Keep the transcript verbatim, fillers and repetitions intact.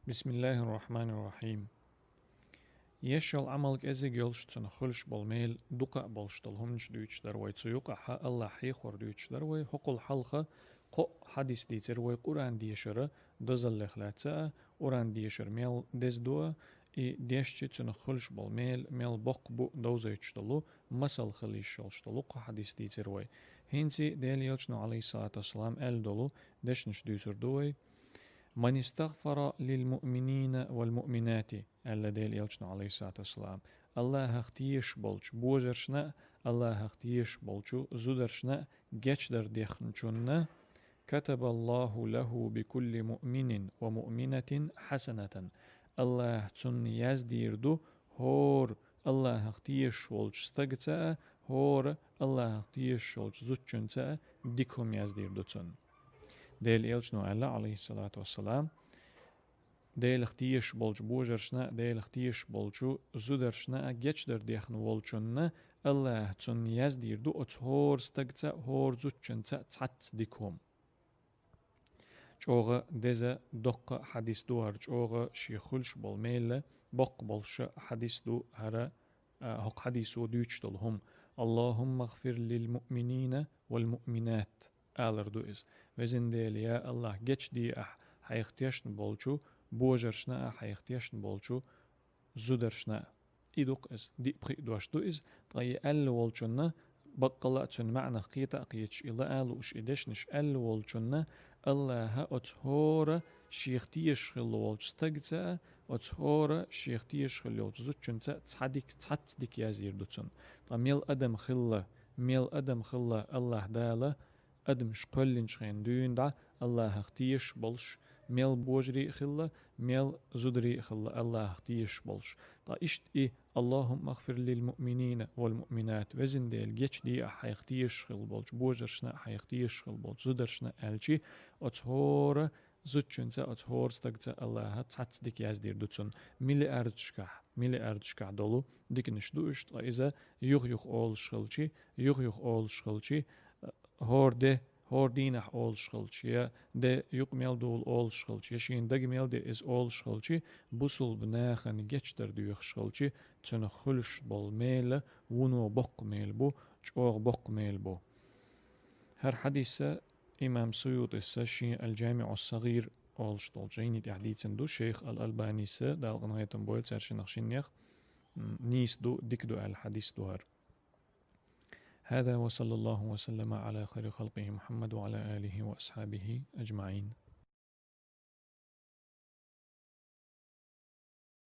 بسم الله الرحمن الرحيم. Еш йола Ӏамал кӀезиг йолуш, цунах хуьлуш болу мел дукха а болуш долу хӀуманаш дуьйцуш дара вай цу юкъахь, Аллахь хьехор дуьйцуш дара вай. ХӀокхул хьалха кхоъ хьадис дийцира вай Къуръан дешара дозаллех лаьцна а, Къуръан дешар мел деза ду а, и дешча цунах хуьлуш болу мел, мел боккха бу довзуьйтуш долу, масал хила йиш йолуш долу кхо хьадис дийцира вай. ХӀинца Делан Элчано, Ӏалайхиссалату вассалам, аьлла долу дешнаш дуьйцур ду вай. «من استغفر للمؤمنين والمؤمنات», аьлла Делан Элчано, Ӏалайхиссалату вассалам, Аллахьах тешаш болчу божаршна а, Аллахьах тешаш болчу зударшна а гечдар дехначунна, «كتب الله له بكل مؤمن ومؤمنة حسنة», Аллахь цунна яздийр ду хӀора Аллахьах тешаш волчу стагца а, хӀора Аллахьах тешаш волчу зудчуьнца а дика хӀума яздийр ду цунна. Делан Элчано аьлла, Ӏалайхиссалату вассалам, Делах тешаш болчу божаршна а, Делах тешаш болчу зударшна а гечдар дехна волчунна Аллахь цунна яздийр ду оцу хӀора стагца а, хӀора зудчуьнца а цхьацца дика хӀума. ЧӀогӀа деза, доккха хьадис ду хӀара, чӀогӀа шен хуьлуш болу мел боккха болуш хьадис ду хӀара, а, хӀокху хьадисо дуьйцуш долу хӀума: «اللهم اغفر للمؤمنين والمؤمنات», алар ду иза. Везан Дела, я Аллахь, гечде ахь хьайх тешна болчу божаршна а, хьайх тешна болчу зударшна а. И ду-кх иза, диъ-пхиъ дош ду иза, ткъа и аьлла волчунна, баккъалла а цуьнан маьӀнах кхета а кхеташ, и лаа а лууш, и дешнаш аьлла волчунна Аллахьа оцу хӀора шех тешаш хилла волчу стагца а, оцу хӀора шех тешаш хилла йолчу зудчуьнца а цхьа дика, цхьацца дика яздийр ду цунна. Ткъа мел адам хилла, мел адам хилла Аллахь Дала адамаш кхоьллинчу хенахь дуьйна дӀа Аллахьах тешаш болуш, мел божарий а хилла, мел зударий а хилла Аллахьах тешаш болуш. Ткъа иштта и: «اللهم اغفر للمؤمنين والمؤمنات», везан Дела, гечде ахь хьайх тешаш хилла болчу божаршна а, хьайх тешаш хилла болчу зударшна а аьлчи, оцу хӀора зудчуьнца, оцу хӀора стагца Аллахьа цхьацца дика яздийр ду цунна. Миллиардашкахь, миллиардашкахь долу диканаш ду уьш, ткъа иза юха-юха олуш хилчи, юха-юха олуш хилчи, хӀора де, хӀора дийнахь олуш хилчи, я де юкъа мел долу олуш хилчи, я шена дага мел де иза олуш хилчи, бусулба нахана гечдар доьхуш хилчи, цунах хуьлуш болу мел вуно боккха мел бу, чӀогӀа боккха мел бу. ХӀара хьадис имам Суютис шен «Аль-ДжамиӀу ас-Сагъир» олуш долчу жайни тӀехь дийцина ду, шайх Аль-Албанис, Дала къинхетам бойла цаьршиннах шиннех, м, нийса ду, дика ду аьлла хьадис ду хӀара. هذا وصلى الله وسلم على خير خلقه محمد وعلى آله وأصحابه أجمعين.